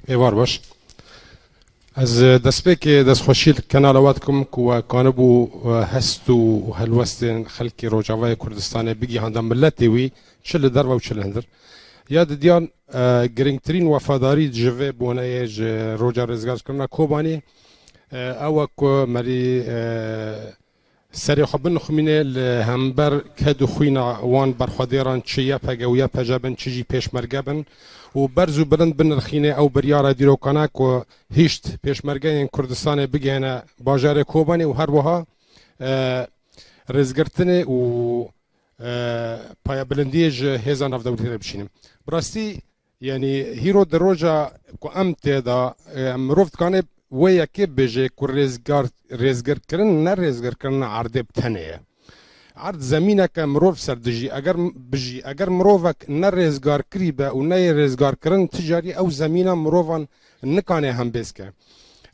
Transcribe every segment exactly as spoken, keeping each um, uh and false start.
Êvar baş. Ez, e, destpêkê destxweşî li kenala we dikim ku we kanibû, e, hest û helwestên xelkê Rojavayê Kurdistanê bigihanda miletê wî, çi li derve û çi li hundir. Ya didiyan, e, girîngtirîn wefadarî ji vê boneyê, ji roja rêzgarkirina Kobanî, e, ew e ku merî, e, serê xwe binixumînê li hember ked û xwîna wan berxwedêran, çi Y P G û Y P J bin, çi jî pêşmerge bin û berz û bilind binirxînê ew biryara dîrokane ku hişt pêşmergeyên Kurdistanê bigihêne bajarê Kobanê û her wiha, e, rêzgirtinê û, e, payebilindiyê ji hêza navdewletî re bişînin. Bi rastî, yanî hîro di roja ku em tê de, e, mirov dikane wê yekê bêje ku rêzgar-, rêzgirkirin ne rêzgirkirina erdê bi tenê ye. Erd zemîneke mirov ser dijî, eger m-, bijî, eger mirovek ne rêzgarkirî be û neyê rêzgarkirin, ti carî ew zemîna mirovan nikane hembêz ke.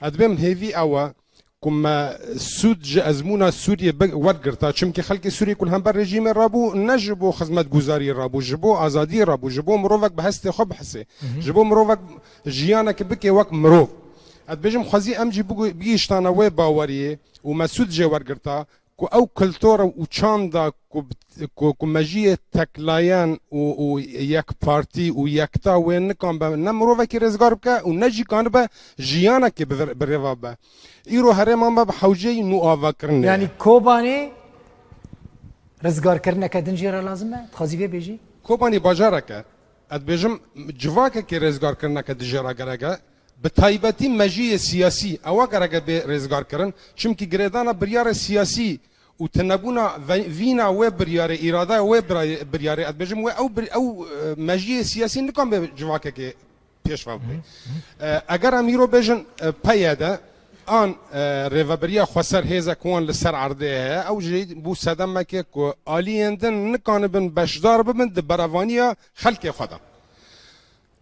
Ez dibêm hêvî ew e ku me sûd ji ezmûna Sûriyê bi-, wergirta, çimkî xelkê Sûriyê ku li hember rejîmê rabû, ne ji bo xizmetguzariyê rabû, ji bo azadiyê rabû, ji bo mirovek bi hestê xwe bihise, ji bo mirovek jiyanekê bike wek mirov. Ez dibêjim, xwezî em jî bigu-, bigihiştana wê baweriyê û me sûd jê wergirta, ku ew kultura û çanda ku, ku, ku mejiyê teklayen û, û yekpartî û yekta wê nikan be, ne mirovekî rêzgar bike û ne jî kanibe jiyanekê bi, bi rêva be. Îro herêma me bi hewceyî nû avakirinê ye. Yanî Kobanê rizgarkirineke din jê re lazim e? Dixwazî vê bêjî? Kobanî bajarek e. Ez dibêjim, civakekê rêzgarkirineke dijê re gerek e. Bi taybetî mejiyê siyasî, ewa gerek e bê rêzgarkirin. Çimkî girêdana biryarê siyasî û tinebûna ve-, vîna wê biryarê, îradeya wê birayê-, biryarê, ez dibêjim, wê ew bir-, ew, e, mejiyê siyasî nikan bê civakekê pêşve bibe. E, eger em îro bêjin, e, P Y D, an, e, rêvebiriya xweser hêzek wan li ser erdê heye, ew jî bû sedemekê ku aliyên din nikanibin beşdar bibin di berevaniya xelkê xwe de.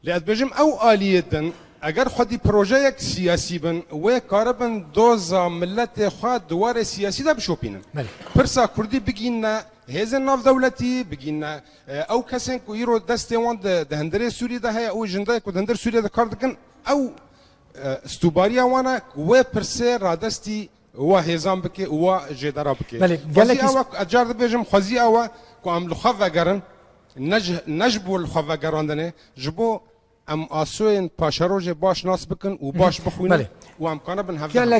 Lê ez dibêjim, ew aliyê din, eger xwedî projeyek siyasî bin, wê karibin doza miletê xwe di warê siyasî de bişopînin. Belê. Pirsa Kurdî bigîne hêzên navdewletî, bigîne, e, ew kesên ku îro destê wan di, di hundirê Sûriyê de heye, ew jindayê ku di hundir Sûriyê de kar dikin, ew, e, stûbariya wan e ku wê pirsê radestî wa hêzan bike û wa jêdera bike. Belê, xwezî gelek awa, ez car dibêjim, xwezî awa ku em li xwe vegerin, ne ji, ne ji bo li xwe vegerandinê, ji bo em asoyên paşerojê baş nas bikin û baş bixwînin Belê. û em kanibin hevdeh Gelek